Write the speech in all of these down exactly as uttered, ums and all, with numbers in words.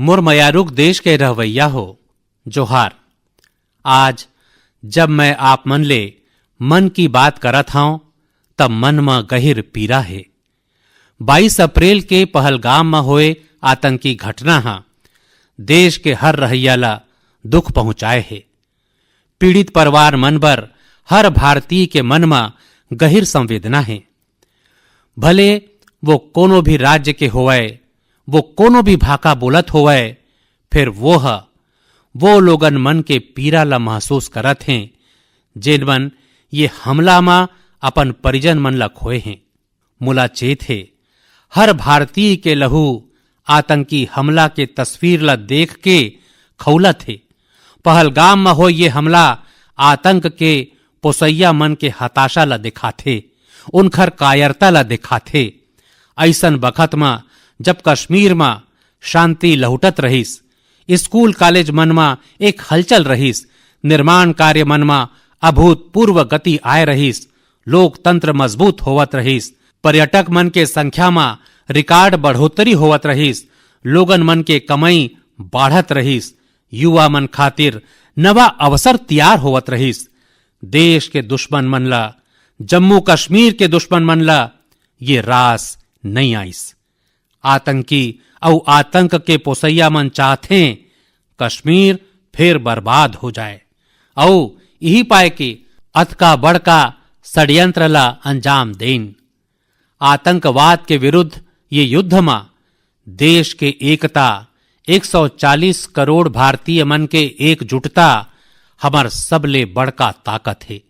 मोर मयारुक देश के रहवैया हो, जोहार। आज जब मैं आप मन ले मन की बात करत हंव, तब मन म गहिर पीरा हे। बाईस अप्रैल के पहलगाम म होए आतंकी घटना ह देश के हर रहइया ला दुख पहुंचाए हे। पीड़ित परिवार मन बर हर भारतीय के मन म गहिर संवेदना हे। भले वो कोनो भी राज्य के होवय, वो कोनो भी भाखा बोलत होवय, फेर वो ह, वो लोगन मन के पीरा ला महसूस करत हें, जेन मन ये हमला म अपन परिजन मन ला खोए हें। मोला चेत हे, हर भारतीय के लहू आतंकी हमला के तस्वीर ला देख के खौलत हे। पहलगाम म होए ये हमला आतंक के पोसैया मन के हताशा ला दिखाथे, उनखर कायरता ला दिखाथे। अइसन बखत म जब कश्मीर म शांति लहुटत रहिस, स्कूल कॉलेज मन म एक हलचल रहिस, निर्माण कार्य मन म अभूतपूर्व गति आए रहिस, लोकतंत्र मजबूत होवत रहिस, पर्यटक मन के संख्या म रिकॉर्ड बढ़ोतरी होवत रहिस, लोगन मन के कमई बाढ़त रहिस, युवा मन खातिर नवा अवसर तियार होवत रहिस। देश के दुश्मन मन ला, जम्मू कश्मीर के दुश्मन मन ला ये रास नइ आइस। आतंकी अउ आतंक के पोसैया मन चाहथें कश्मीर फेर बर्बाद हो जाए अउ इही पाए के अतका बड़का षड्यंत्र ला अंजाम देन। आतंकवाद के विरुद्ध ये युद्ध म देश के एकता, एक सौ चालीस करोड़ भारतीय मन के एकजुटता हमर सबले बड़का ताकत हे।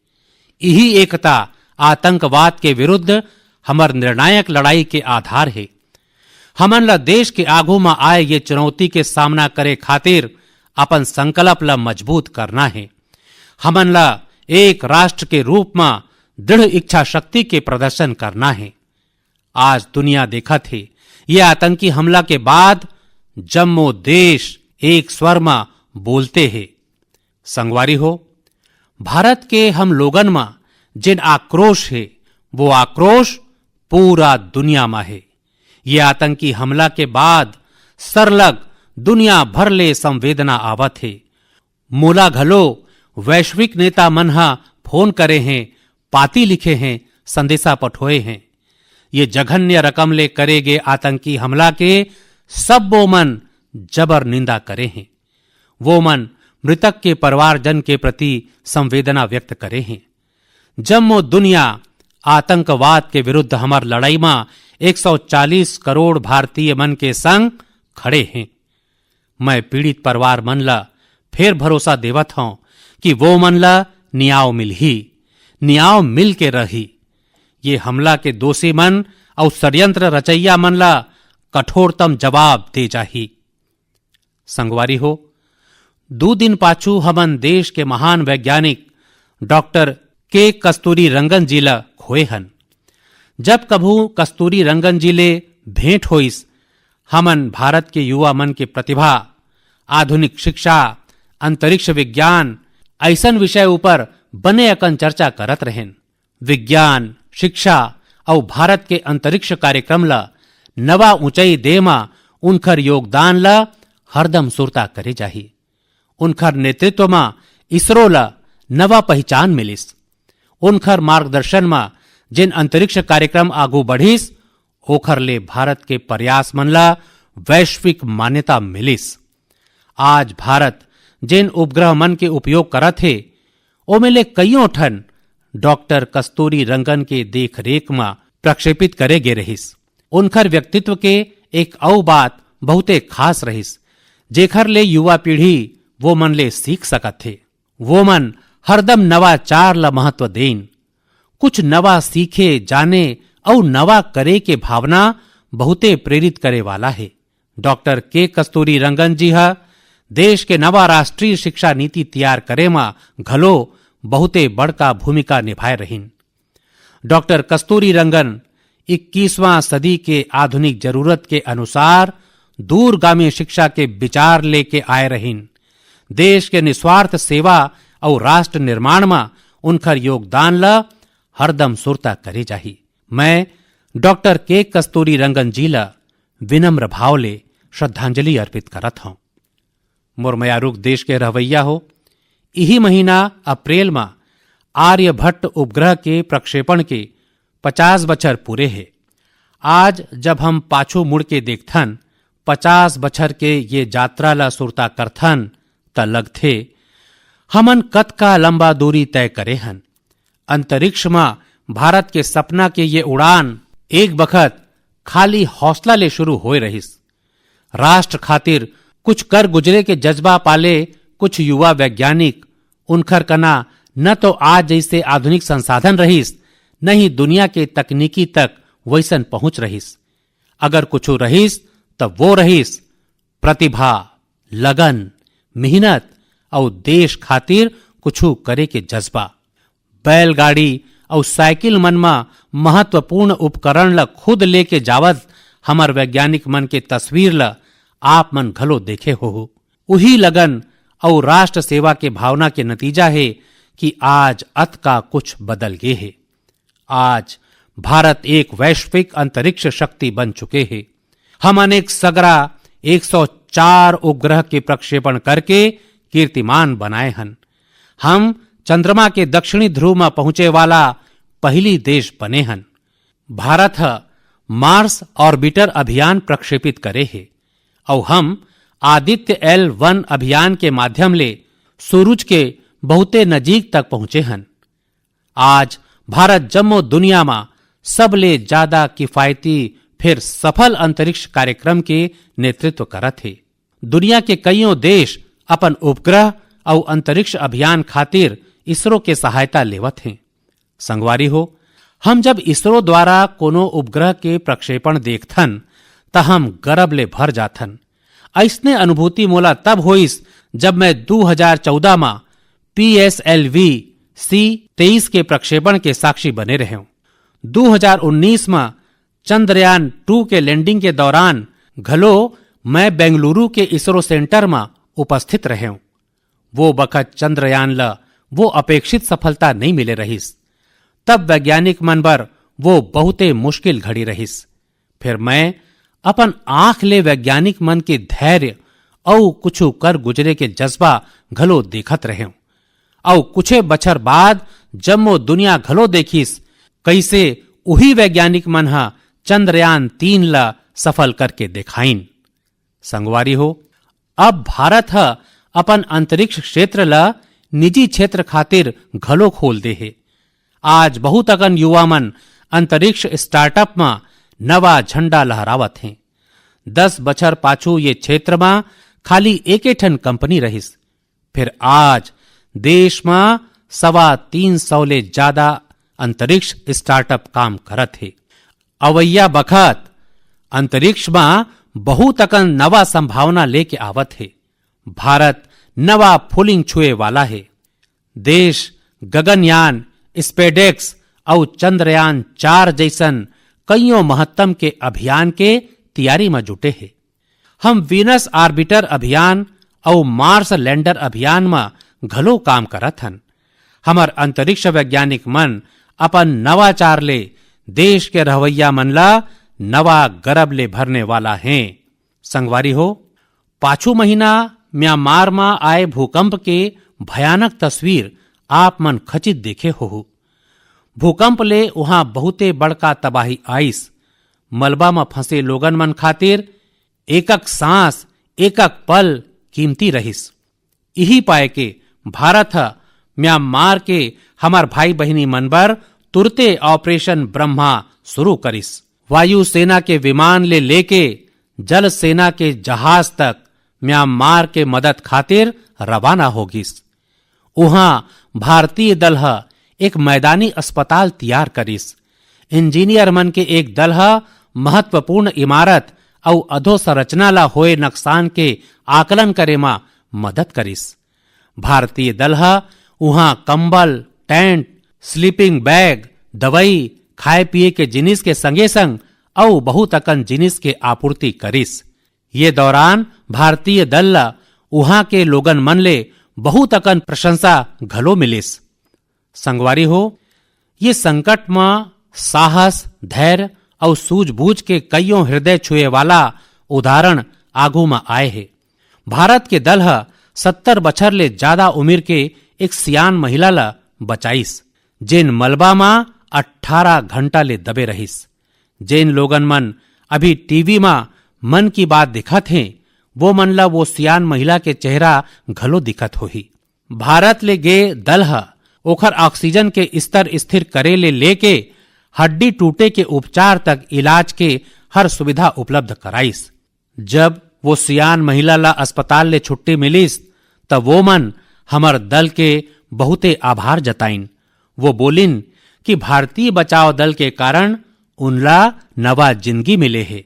इही एकता आतंकवाद के विरुद्ध हमर निर्णायक लड़ाई के आधार हे। हमन ल देश के आगू म आए ये चुनौती के सामना करे खातिर अपन संकल्प ल मजबूत करना हे। हमन ल एक राष्ट्र के रूप म दृढ़ इच्छा शक्ति के प्रदर्शन करना हे। आज दुनिया देखत हे, ये आतंकी हमला के बाद जम्मो देश एक स्वर म बोलते हे। संगवारी हो, भारत के हम लोगन म जेन आक्रोश हे, वो आक्रोश पूरा दुनिया म हे। ये आतंकी हमला के बाद सरलग दुनिया भर ले संवेदना आवत हे। मोला घलो वैश्विक नेता मन ह फोन करे हें, पाती लिखे हें, संदेशा पठोए हें। ये जघन्य रकम ले करे गे आतंकी हमला के सब्बो मन जबर निंदा करे हें। वो मन मृतक के परिवारजन के प्रति संवेदना व्यक्त करे हें। जम्मो दुनिया आतंकवाद के विरुद्ध हमर लड़ाई म एक सौ चालीस करोड़ भारतीय मन के संग खड़े हें। मैं पीड़ित परिवार मन ला फेर भरोसा देवत हौं कि वो मन ला नियाव मिलही, नियाव मिल के रही। ये हमला के दोषी मन अउ षड्यंत्र रचइया मन ला कठोरतम जवाब दे जाही। संगवारी हो, दू दिन पाछू हमन देश के महान वैज्ञानिक डॉक्टर के कस्तूरी रंगन जी ला खोए हन। जब कभू कस्तूरी रंगन जी ले भेंट होइस, हमन भारत के युवा मन के प्रतिभा, आधुनिक शिक्षा, अंतरिक्ष विज्ञान अइसन विषय ऊपर बने अकन चर्चा करत रहेन। विज्ञान, शिक्षा अउ भारत के अंतरिक्ष कार्यक्रम ल नवा ऊंचाई दे म उनखर योगदान ल हरदम सुरता करे जाही। उनखर नेतृत्व म इसरो ल नवा पहिचान मिलिस। उनखर मार्गदर्शन म जेन अंतरिक्ष कार्यक्रम आगू बढ़िस, ओखर ले भारत के प्रयास मन ल वैश्विक मान्यता मिलिस। आज भारत जेन उपग्रह मन के उपयोग करत हे, ओमे ले कइयों ठन डॉक्टर कस्तूरी रंगन के देखरेख म प्रक्षेपित करे गे रहिस। उनखर व्यक्तित्व के एक अउ बात बहुते खास रहिस, जेखर ले युवा पीढ़ी वो मन ले सीख सकत हे। वो मन हरदम नवाचार ल महत्व देन। कुछ नवा सीखे, जाने अउ नवा करे के भावना बहुते प्रेरित करे वाला हे। डॉक्टर के कस्तूरी रंगन जी ह देश के नवा राष्ट्रीय शिक्षा नीति तैयार करे म घलो बहुते बड़का भूमिका निभाए रहिन। डॉक्टर कस्तूरी रंगन इक्कीसवां सदी के आधुनिक जरूरत के अनुसार दूरगामी शिक्षा के विचार लेके आए रहिन। देश के निस्वार्थ सेवा अउ राष्ट्र निर्माण म उनखर योगदान ल हरदम सुरता करे जाही। मैं डॉक्टर के कस्तूरी रंगन जी ल विनम्र भाव ले श्रद्धांजलि अर्पित करत हौं। मोर मयारुक देश के रहवैया हो, इही महीना अप्रैल म आर्यभट्ट उपग्रह के प्रक्षेपण के पचास बछर पूरे हे। आज जब हम पाछू मुड़ के देखथन, पचास बछर के ये यात्रा ल सुरता करथन, त लगथे, हमन कतका लंबा दूरी तय करे हन। अंतरिक्ष म भारत के सपना के ये उड़ान एक बखत खाली हौसला ले शुरू होए रहिस। राष्ट्र खातिर कुछ कर गुजरे के जज्बा पाले कुछ युवा वैज्ञानिक, उनखर कना न तो आज जैसे आधुनिक संसाधन रहिस, न ही दुनिया के तकनीकी तक वैसन पहुंच रहिस। अगर कुछु रहिस, त वो रहिस प्रतिभा, लगन, मेहनत अउ देश खातिर कुछु करे के जज्बा। बैलगाड़ी अउ साइकिल मन म महत्वपूर्ण उपकरण ल खुद लेके जावत हमर वैज्ञानिक मन के तस्वीर ल आप मन घलो देखे होहू। उही लगन अउ राष्ट्र सेवा के भावना के नतीजा हे कि आज अतका कुछ बदल गे हे। आज भारत एक वैश्विक अंतरिक्ष शक्ति बन चुके हे। हमन एक सगरा एक सौ चार उपग्रह के प्रक्षेपण करके कीर्तिमान बनाए हन। हम चंद्रमा के दक्षिणी ध्रुव म पहुंचे वाला पहली देश बने हन। भारत ह मार्स ऑर्बिटर अभियान प्रक्षेपित करे हे अउ हम आदित्य एल वन अभियान के माध्यम ले सूरज के बहुते नजीक तक पहुंचे हन। आज भारत जम्मो दुनिया म सबले ज्यादा किफायती फेर सफल अंतरिक्ष कार्यक्रम के नेतृत्व करत हे। दुनिया के कइयों देश अपन उपग्रह अउ अंतरिक्ष अभियान खातिर इसरो के सहायता लेवत हें। संगवारी हो, हम जब इसरो द्वारा कोनो उपग्रह के प्रक्षेपण देखथन, त हम गर्व ले भर जाथन। अइसने अनुभूति मोला तब होइस, जब मैं दू हजार चौदह म पी एस एल वी सी तेईस के प्रक्षेपण के साक्षी बने रहेंव। दू हजार उन्नीस म चंद्रयान टू के लैंडिंग के दौरान घलो मैं बेंगलुरु के इसरो सेंटर म उपस्थित रहेंव। वो बखत चंद्रयान ल वो अपेक्षित सफलता नइ मिले रहिस। तब वैज्ञानिक मन बर वो बहुते मुश्किल घड़ी रहिस। फेर मैं अपन आंख ले वैज्ञानिक मन के धैर्य अउ कुछु कर गुजरे के जज्बा घलो देखत रहेंव। अउ कुछे बछर बाद जम्मो दुनिया घलो देखिस, कइसे उही वैज्ञानिक मन ह चंद्रयान तीन ल सफल करके देखाइन। संगवारी हो, अब भारत ह अपन अंतरिक्ष क्षेत्र ल निजी क्षेत्र खातिर घलो खोल दे हे। आज बहुत अकन युवा मन अंतरिक्ष स्टार्टअप म नवा झंडा लहरावत हें। दस बछर पाछू ये क्षेत्र म खाली एके ठन कंपनी रहिस, फेर आज देश म सवा तीन सौ ले जादा अंतरिक्ष स्टार्टअप काम करत हे। अवइया बखत अंतरिक्ष म बहुत अकन नवा संभावना लेके आवत हे। भारत नवा फूलिंग छुए वाला हे। देश गगनयान, स्पेडेक्स अउ चंद्रयान चार जइसन कइयों महत्तम के अभियान के तियारी म जुटे हे। हम वीनस ऑर्बिटर अभियान अउ मार्स लैंडर अभियान म घलो काम करत हन। हमर अंतरिक्ष वैज्ञानिक मन अपन नवाचार ले देश के रहवैया मन ला नवा गरब ले भरने वाला हें। संगवारी हो, पाछू महीना म्यांमार म आए भूकंप के भयानक तस्वीर आप मन खचित देखे होहू। भूकंप ले उहां बहुते बड़का तबाही आइस। मलबा म फंसे लोगन मन खातिर एकक सांस, एकक पल कीमती रहिस। इही पाय के भारत ह म्यांमार के हमर भाई बहिनी मन बर तुरते ऑपरेशन ब्रह्मा शुरू करिस। वायुसेना के विमान ले लेके जल सेना के जहाज तक म्यांमार के मदद खातिर रवाना हो गिस। उहां भारतीय दल ह एक मैदानी अस्पताल तियार करिस। इंजीनियर मन के एक दल ह महत्वपूर्ण इमारत अउ अधोसंरचना ला होए नुकसान के आकलन करे म मदद करिस। भारतीय दल ह उहां कंबल, टेंट, स्लीपिंग बैग, दवई, खाए पिए के जिनिस के संगे संग अउ बहुत अकन जिनिस के आपूर्ति करिस। ये दौरान भारतीय दल ल उहां के लोगन मन ले बहुत अकन प्रशंसा घलो मिलिस। संगवारी हो, ये संकट म साहस, धैर्य अउ सूझबूझ के कइयों हृदय छुए वाला उदाहरण आगू म आए हे। भारत के दल ह सत्तर बछर ले जादा उमिर के एक सियान महिला ल बचाइस, जेन मलबा म अट्ठारह घंटा ले दबे रहिस। जेन लोगन मन अभी टीवी म मन की बात दिखत हें, वो मन ल वो सियान महिला के चेहरा घलो दिखत होही। भारत ले गे दल ह ओखर ऑक्सीजन के स्तर स्थिर करे ले लेके हड्डी टूटे के उपचार तक इलाज के हर सुविधा उपलब्ध कराइस। जब वो सियान महिला ला अस्पताल ले छुट्टी मिलिस, त वो मन हमर दल के बहुते आभार जताइन। वो बोलिन कि भारतीय बचाव दल के कारण उनला नवा जिंदगी मिले हे।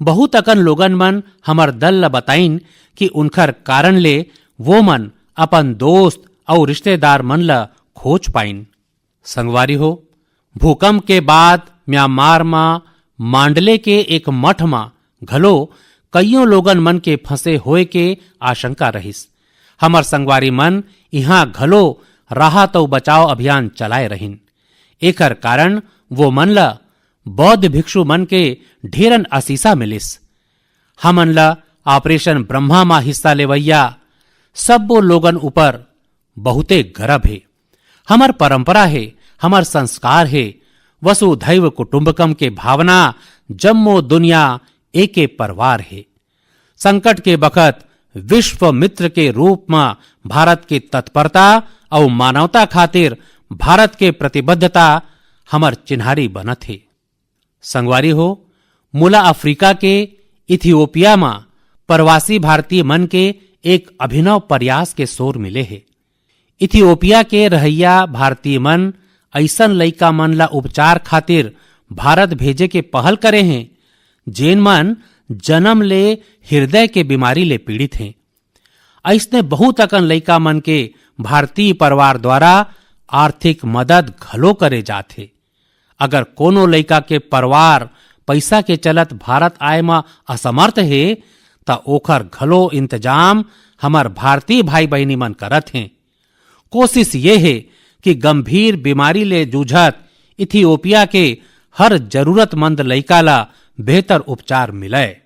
बहुत अकन लोगन मन हमर दल ला बताइन कि उनखर कारण ले वो मन अपन दोस्त अउ रिश्तेदार मन ला खोज पाइन। संगवारी हो, भूकंप के बाद म्यांमार म मांडले के एक मठ म घलो कइयों लोगन मन के फंसे होए के आशंका रहिस। हमर संगवारी मन इहां घलो राहत अउ बचाव अभियान चलाए रहिन। एकर कारण वो मन ल बौद्ध भिक्षु मन के ढेरन असीसा मिलिस। हमन ल ऑपरेशन ब्रह्मा म हिस्सा लेवइया सब्बो लोगन ऊपर बहुते गरब हे। हमर परंपरा हे, हमर संस्कार हे, वसुधैव कुटुंबकम के भावना, जम्मो दुनिया एके परिवार हे। संकट के बखत विश्व मित्र के रूप म भारत के तत्परता अउ मानवता खातिर भारत के प्रतिबद्धता हमर चिन्हारी बनत हे। संगवारी हो, मोला अफ्रीका के इथियोपिया म प्रवासी भारतीय मन के एक अभिनव प्रयास के सोर मिले हे। इथियोपिया के रहइया भारतीय मन अइसन लइका मन ला उपचार खातिर भारत भेजे के पहल करे हें, जेन मन जन्म ले हृदय के बीमारी ले पीड़ित हें। अइसने बहुत अकन लइका मन के भारतीय परिवार द्वारा आर्थिक मदद घलो करे जात हे। अगर कोनो लइका के परिवार पइसा के चलत भारत आए म असमर्थ हे, त ओखर घलो इंतजाम हमर भारतीय भाई बहिनी मन करत हें। कोशिश ये हे कि गंभीर बीमारी ले जूझत इथियोपिया के हर जरूरतमंद लइका ला बेहतर उपचार मिलय।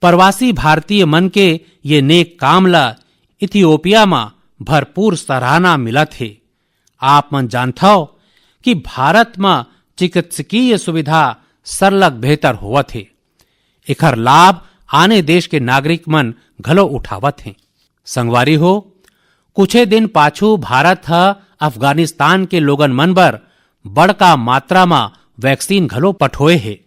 प्रवासी भारतीय मन के ये नेक काम ला इथियोपिया म भरपूर सराहना मिलत हे। आप मन जानथव कि भारत म चिकित्सकीय सुविधा सरलग बेहतर होवत हे। एखर लाभ आने देश के नागरिक मन घलो उठावत हें। संगवारी हो, कुछे दिन पाछू भारत ह अफगानिस्तान के लोगन मन बर बड़का मात्रा म वैक्सीन घलो पठोए हे।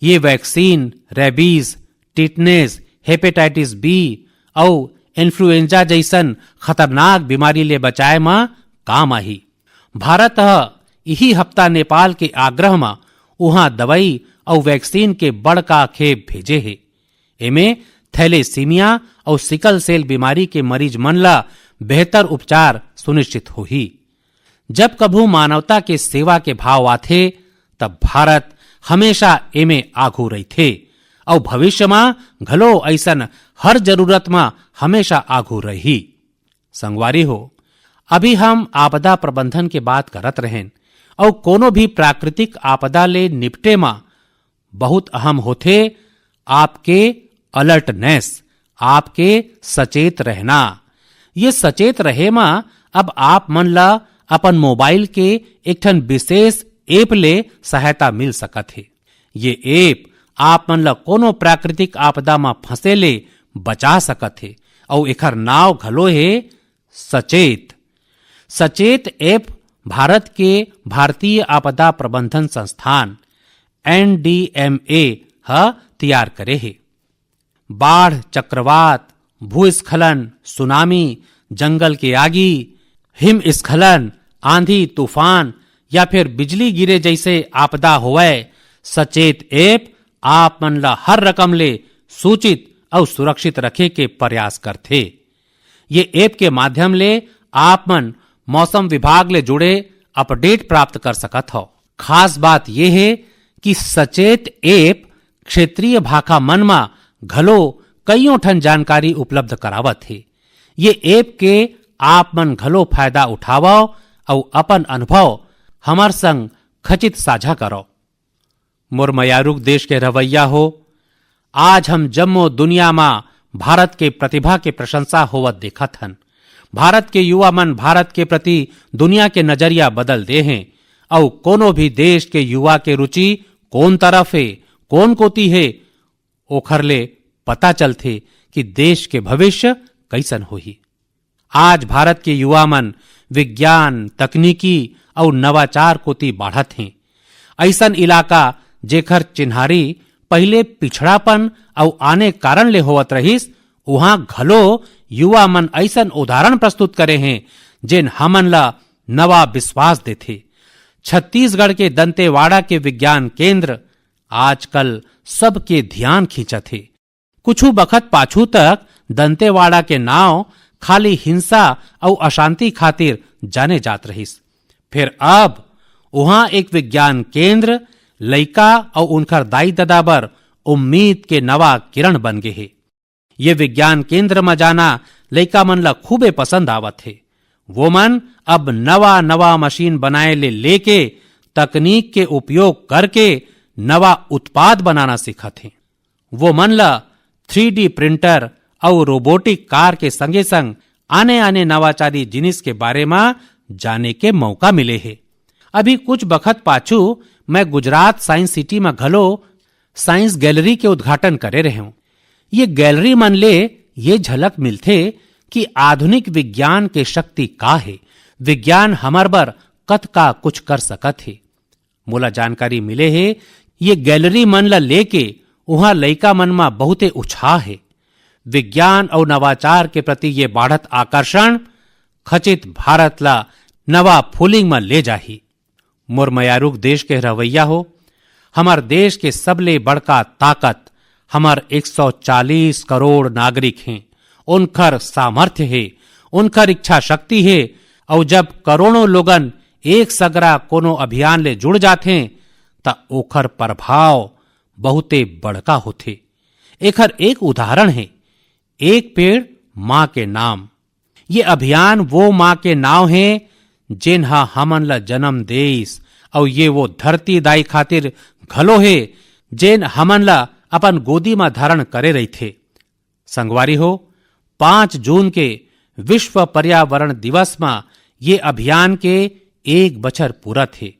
ये वैक्सीन रेबीज, टिटनेस, हेपेटाइटिस बी अउ इन्फ्लुएंजा जइसन खतरनाक बीमारी ले बचाए म काम आही। भारत ह इही हफ्ता नेपाल के आग्रह म उहां दवई अउ वैक्सीन के बड़का खेप भेजे हे। एमे थैलेसीमिया अउ सिकल सेल बीमारी के मरीज मन ला बेहतर उपचार सुनिश्चित होही। जब कभू मानवता के सेवा के भाव आथे, तब भारत हमेशा एमे आघू रहिथे अउ भविष्य म घलो अइसन हर जरूरत म हमेशा आघू रही। संगवारी हो, अभी हम आपदा प्रबंधन के बात करत रहेन अउ कोनो भी प्राकृतिक आपदा ले निपटे म बहुत अहम होथे आपके अलर्टनेस, आपके सचेत रहना। ये सचेत रहे म अब आप मन ला अपन मोबाइल के एक ठन विशेष ऐप ले सहायता मिल सकत हे। ये ऐप आप मन ला कोनो प्राकृतिक आपदा म फंसे ले बचा सकत हे अउ एखर नाव घलो हे सचेत। सचेत ऐप भारत के भारतीय आपदा प्रबंधन संस्थान, एनडीएमए, ह तैयार करे हे। बाढ़, चक्रवात, भूस्खलन, सुनामी, जंगल के आगी, हिमस्खलन, आंधी, तूफान या फिर बिजली गिरे जइसे आपदा होवय, सचेत ऐप आप मन ला हर रकम ले सूचित अउ सुरक्षित रखे के प्रयास करथे। ये ऐप के माध्यम ले आप मन मौसम विभाग ले जुड़े अपडेट प्राप्त कर सकत हव। खास बात ये हे कि सचेत ऐप क्षेत्रीय भाखा मन म घलो कइयों ठन जानकारी उपलब्ध करावत हे। ये ऐप के आप मन घलो फायदा उठावव अउ अपन अनुभव हमर संग खचित साझा करव। मोर मयारुक देश के रहवइया हो, आज हम जम्मो दुनिया म भारत के प्रतिभा के प्रशंसा होवत देखत हन। भारत के युवा मन भारत के प्रति दुनिया के नजरिया बदल दे हें। अउ कोनो भी देश के युवा के रुचि कोन तरफ हे, कोन कोति हे, ओखर ले पता चलथे कि देश के भविष्य कइसन होही। आज भारत के युवा मन विज्ञान, तकनीकी अउ नवाचार कोति बाढ़त हें। अइसन इलाका, जेखर चिन्हारी पहिले पिछड़ापन अउ आने कारण ले होवत रहिस, उहां घलो युवा मन अइसन उदाहरण प्रस्तुत करे हें, जेन हमन ला नवा विश्वास देथे। छत्तीसगढ़ के दंतेवाड़ा के विज्ञान केंद्र आजकल सबके ध्यान खींचत हे। कुछु बखत पाछू तक दंतेवाड़ा के नांव खाली हिंसा अउ अशांति खातिर जाने जात रहिस। फेर अब उहां एक विज्ञान केंद्र लइका अउ उनकर दाई-ददा बर उम्मीद के नवा किरण बन गे हे। ये विज्ञान केंद्र म जाना लइका मन ला खूबे पसंद आवत हे। वो मन अब नवा-नवा मशीन बनाए ले लेके तकनीक के उपयोग करके नवा उत्पाद बनाना सीखत हें। वो मन ला थ्री डी प्रिंटर अउ रोबोटिक कार के संगे-संग आने-आने नवाचारी जिनिस के बारे म जाने के मौका मिले हे। अभी कुछ बखत पाछू मैं गुजरात साइंस सिटी म घलो साइंस गैलरी के उद्घाटन करे रहेंव। ये गैलरी मन ले ये झलक मिलथे कि आधुनिक विज्ञान के शक्ति का हे, विज्ञान हमर बर कतका कुछ कर सकत हे। मोला जानकारी मिले हे, ये गैलरी मन ला लेके उहां लइका मन म बहुते उछाह हे। विज्ञान अउ नवाचार के प्रति ये बाढ़त आकर्षण खचित भारत ला नवा फूलिंग म ले जाही। मोर मयारुक देश के रहवैया हो, हमर देश के सबले बड़का ताकत हमर एक सौ चालीस करोड़ नागरिक हें। उनकर सामर्थ्य हे, उनकर इच्छा शक्ति हे, अउ जब करोड़ों लोगन एक सगरा कोनो अभियान ले जुड़ जाथें, त ओखर प्रभाव बहुते बड़का होथे। एखर एक उदाहरण हे, एक पेड़ मां के नाम। ये अभियान वो मां के नांव हे, जेन ह हमन ला जन्म देइस, अउ ये वो धरती दाई खातिर घलो हे, जेन हमन ला अपन गोदी म धारण करे रहिथे। संगवारी हो, पाँच जून के विश्व पर्यावरण दिवस म ये अभियान के एक बछर पूरत हे।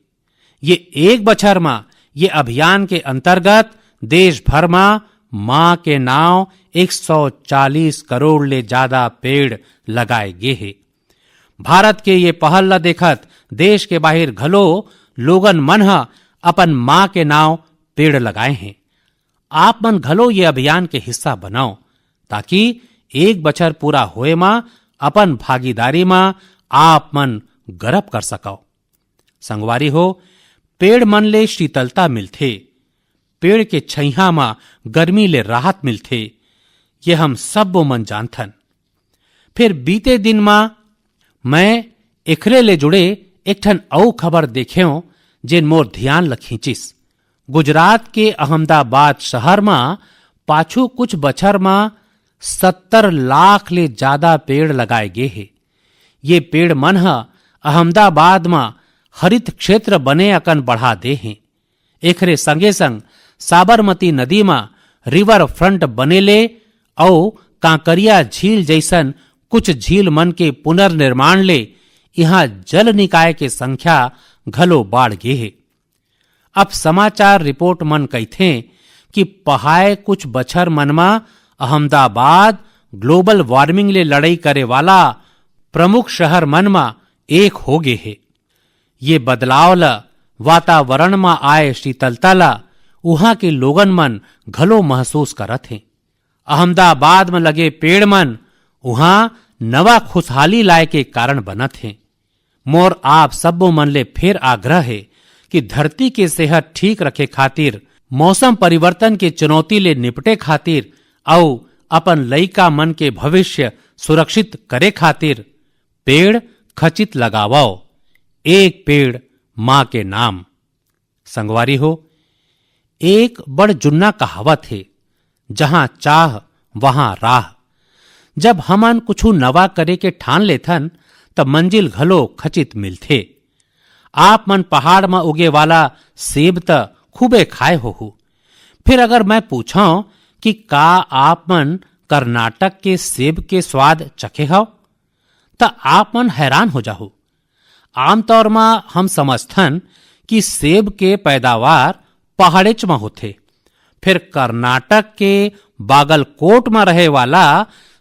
ये एक बछर म ये अभियान के अंतर्गत देश भर म मां के नांव एक सौ चालीस करोड़ ले जादा पेड़ लगाए गे हे। भारत के ये पहल ल देखत देश के बाहिर घलो लोगन मन ह अपन मां के नांव पेड़ लगाए हें। आप मन घलो ये अभियान के हिस्सा बनव, ताकि एक बछर पूरा होए म अपन भागीदारी म आप मन गरब कर सकव। संगवारी हो, पेड़ मन ले शीतलता मिलथे, पेड़ के छइहां म गर्मी ले राहत मिलथे, ये हम सब्बो मन जानथन। फेर बीते दिन म मैं एखरे ले जुड़े एक ठन अउ खबर देखेंव, जेन मोर धियान ल खींचिस। गुजरात के अहमदाबाद शहर म पाछू कुछ बछर म सत्तर लाख ले जादा पेड़ लगाए गे हे। ये पेड़ मन ह अहमदाबाद म हरित क्षेत्र बने अकन बढ़ा दे हे। एखरे संगे-संग साबरमती नदी म रिवर फ्रंट बने ले अउ कांकरिया झील जइसन कुछ झील मन के पुनर्निर्माण ले इहां जल निकाय के संख्या घलो बाढ़ गे हे। अब समाचार रिपोर्ट मन कहिथें कि पहाय कुछ बछर मन म अहमदाबाद ग्लोबल वार्मिंग ले लड़ई करे वाला प्रमुख शहर मन म एक हो गे हे। ये बदलाव ल वातावरण म आए शीतलता ल उहां के लोगन मन घलो महसूस करत हें। अहमदाबाद म लगे पेड़ मन उहां नवा खुशहाली लाए के कारण बनत हें। मोर आप सब्बो मन ले फेर आग्रह हे कि धरती के सेहत ठीक रखे खातिर, मौसम परिवर्तन के चुनौती ले निपटे खातिर अउ अपन लइका मन के भविष्य सुरक्षित करे खातिर पेड़ खचित लगावव। एक पेड़ मां के नाम। संगवारी हो, एक बड़ जुन्ना कहावत हे, "जहां चाह, वहां राह।" जब हमन कुछु नवा करे के ठान लेथन, त मंजिल घलो खचित मिलथे। आप मन पहाड़ म उगे वाला सेब त खूबे खाए होहू। फिर अगर मैं पूछंव कि का आप मन कर्नाटक के सेब के स्वाद चखे हव, त आप मन हैरान हो जाहू। आमतौर म हम समझथन कि सेब के पैदावार पहाड़ेच म होथे, फेर कर्नाटक के बागलकोट म रहे वाला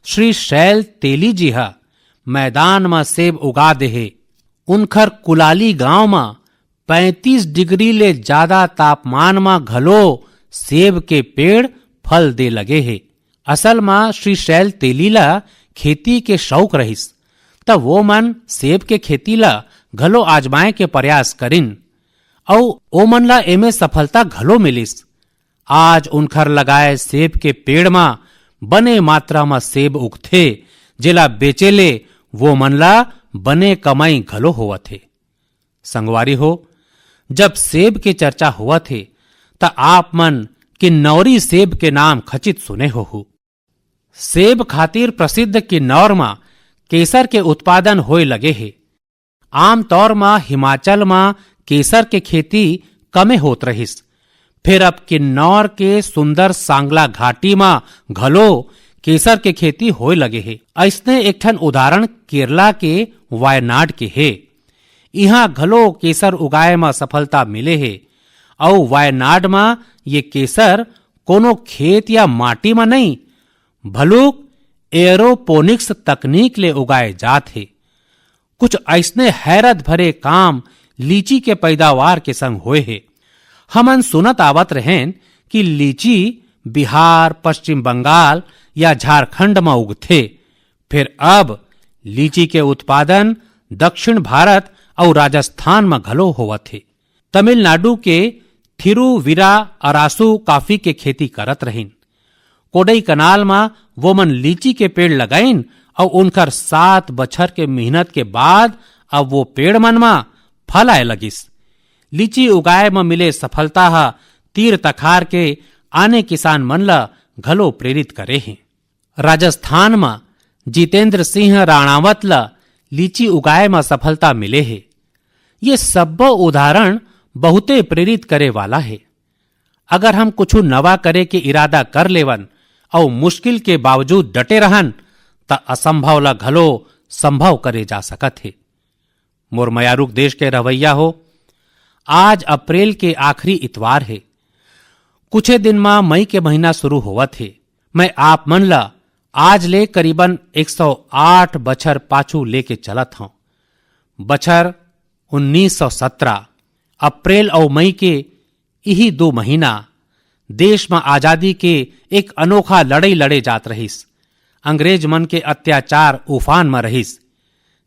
श्री शैल तेली जी ह मैदान म सेब उगा देहे। उनखर कुलाली गांव म पैंतीस डिग्री ले जादा तापमान म घलो सेब के पेड़ फल दे लगे हे। असल म श्री शैल तेली ल खेती के शौक रहिस, त वो मन सेब के खेती ल घलो आजमाए के प्रयास करिन, अउ ओमन ल एमे सफलता घलो मिलिस। आज उनखर लगाए सेब के पेड़ म बने मात्रा म सेब उगथे, जेला बेचे ले वो मन ल बने कमाई घलो होवत हे। संगवारी हो, जब सेब के चर्चा होवत हे, त आप मन किन्नौरी सेब के नाम खचित सुने होहू। सेब खातिर प्रसिद्ध किन्नौर म केसर के उत्पादन होए लगे हे। आमतौर म हिमाचल म केसर के खेती कमे होत रहिस, फेर अब किन्नौर के सुंदर सांगला घाटी म घलो केसर के खेती होए लगे हे। अइसने एक ठन उदाहरण केरला के वायनाड के हे। इहां घलो केसर उगाए म सफलता मिले हे, अउ वायनाड म ये केसर कोनो खेत या माटी म नइ, भलुक एरोपोनिक्स तकनीक ले उगाए जात हे। कुछ अइसने हैरत भरे काम लीची के पैदावार के संग होए हे। हमन सुनत आवत रहेन कि लीची बिहार, पश्चिम बंगाल या झारखंड म उगथे, फेर अब लीची के उत्पादन दक्षिण भारत अउ राजस्थान म घलो होवत हे। तमिलनाडु के थिरुविरा अरासु कॉफी के खेती करत रहिन। कोडई कनाल म वो मन लीची के पेड़ लगाइन अउ उनकर सात बछर के मेहनत के बाद अब वो पेड़ मन म फल आए लगिस। लीची उगाए म मिले सफलता ह तीर तखार के आने किसान मन ल घलो प्रेरित करे हे। राजस्थान म जितेंद्र सिंह राणावत ल लीची उगाए म सफलता मिले हे। ये सब्बो उदाहरण बहुते प्रेरित करे वाला हे। अगर हम कुछु नवा करे के इरादा कर लेवन अउ मुश्किल के बावजूद डटे रहन, त असंभव ल घलो संभव करे जा सकत हे। मोर मयारुक देश के रहवैया हो, आज अप्रैल के आखिरी इतवार हे। कुछे दिन म मई के महीना शुरू होवत हे। मैं आप मन ल आज ले करीबन एक सौ आठ बछर पाछू लेके चलत हंव। बछर उन्नीस सौ सत्रह, अप्रैल अउ मई के इही दो महीना देश म आजादी के एक अनोखा लड़ई लड़े जात रहिस। अंग्रेज मन के अत्याचार उफान म रहिस।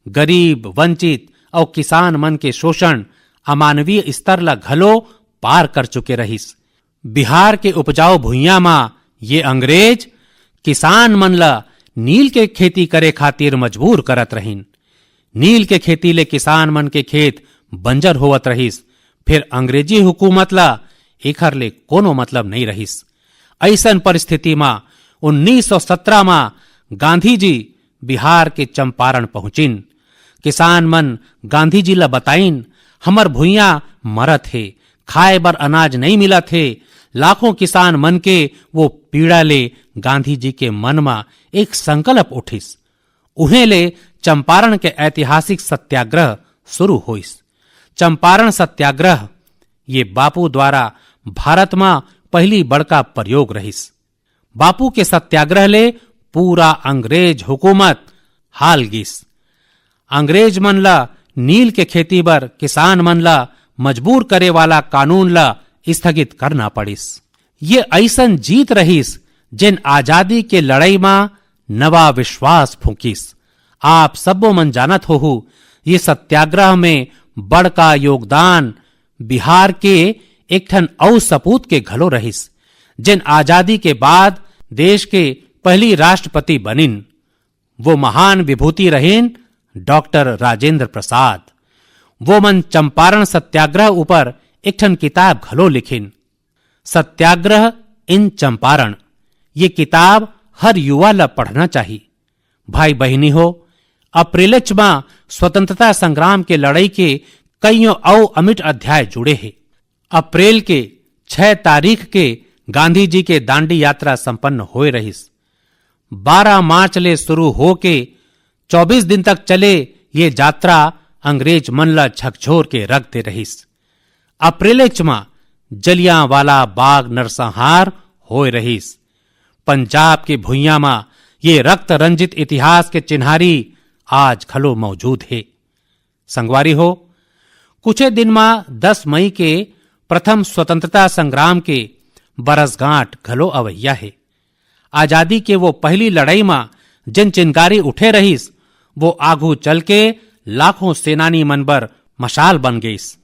गरीब, वंचित अउ किसान मन के शोषण अमानवीय स्तर ल घलो पार कर चुके रहिस। बिहार के उपजाऊ भुइयां म ये अंग्रेज किसान मन ल नील के खेती करे खातिर मजबूर करत रहिन। नील के खेती ले किसान मन के खेत बंजर होवत रहिस। फेर अंग्रेजी हुकूमत ल एखर ले कोनो मतलब नइ रहिस। अइसन परिस्थिति म उन्नीस सौ सत्रह म गांधी जी बिहार के चंपारण पहुंचिन। किसान मन गांधी जी ल बताइन, "हमर भुइयां मरत हे, खाए बर अनाज नइ मिलत हे।" लाखों किसान मन के वो पीड़ा ले गांधी जी के मन म एक संकल्प उठिस। उहें ले चंपारण के ऐतिहासिक सत्याग्रह शुरू होइस। चंपारण सत्याग्रह ये बापू द्वारा भारत म पहली बड़का प्रयोग रहिस। बापू के सत्याग्रह ले पूरा अंग्रेज हुकूमत हाल गिस। अंग्रेज मन ल नील के खेती बर किसान मन ल मजबूर करे वाला कानून ल स्थगित करना पड़िस। ये अइसन जीत रहिस, जेन आजादी के लड़ई म नवा विश्वास फूंकिस। आप सब्बो मन जानत होहू, ये सत्याग्रह में बड़का योगदान बिहार के एक ठन अउ सपूत के घलो रहिस, जेन आजादी के बाद देश के पहली राष्ट्रपति बनिन। वो महान विभूति रहिन डॉक्टर राजेंद्र प्रसाद। वो मन चंपारण सत्याग्रह ऊपर एक ठन किताब घलो लिखिन, सत्याग्रह इन चंपारण। ये किताब हर युवा ल पढ़ना चाही। भाई बहिनी हो, अप्रैलच म स्वतंत्रता संग्राम के लड़ई के कइयों अउ अमिट अध्याय जुड़े हे। अप्रैल के छह तारीख के गांधी जी के दांडी यात्रा संपन्न होए रहिस। बारह मार्च ले शुरू होके चौबीस दिन तक चले ये यात्रा अंग्रेज मन ला झकझोर के रख दे रहिस। अप्रैलेच म जलियांवाला बाग नरसंहार होए रहिस। पंजाब के भुइयां म ये रक्त रंजित इतिहास के चिन्हारी आज घलो मौजूद हे। संगवारी हो, कुछे दिन म दस मई के प्रथम स्वतंत्रता संग्राम के बरसगांठ घलो अवइया हे। आजादी के वो पहली लड़ाई म जेन चिंगारी उठे रहिस, वो आघू चल के लाखों सेनानी मन बर मशाल बन गईस।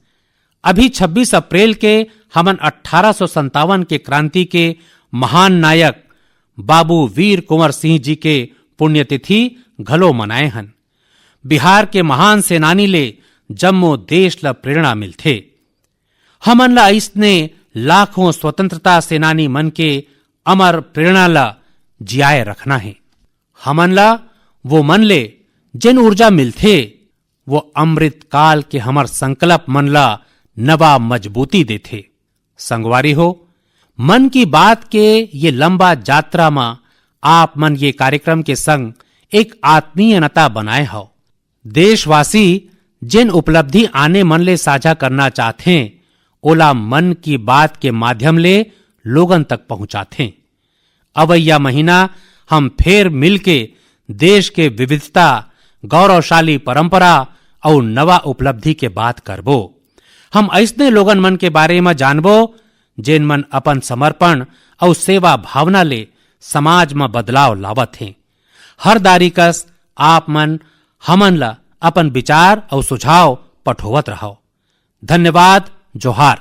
अभी छब्बीस अप्रैल के हमन अट्ठारह सौ संतावन के क्रांति के महान नायक बाबू वीर कुंवर सिंह जी के पुण्यतिथि घलो मनाए हन। बिहार के महान सेनानी ले जम्मो देश ल प्रेरणा मिलथे। हमन ल अइसने लाखों स्वतंत्रता सेनानी मन के अमर प्रेरणा ल जियाए रखना हे। हमन ल वो मन ले जेन ऊर्जा मिलथे, वो अमृत काल के हमर संकल्प मन ल नवा मजबूती देथे। संगवारी हो, मन की बात के ये लंबा यात्रा म आप मन ये कार्यक्रम के संग एक आत्मीय नाता बनाए हव। देशवासी जेन उपलब्धि आने मन ले साझा करना चाहथे, ओला मन की बात के माध्यम ले लोगन तक पहुंचाथे। अवइया महीना हम फेर मिलके देश के विविधता, गौरवशाली परंपरा अउ नवा उपलब्धि के बात करबो। हम अइसने लोगन मन के बारे म जानबो, जेन मन अपन समर्पण अउ सेवा भावना ले समाज म बदलाव लावत हें। हर दारी कस आप मन हमन ल अपन विचार अउ सुझाव पठोवत रहव। धन्यवाद। जोहार।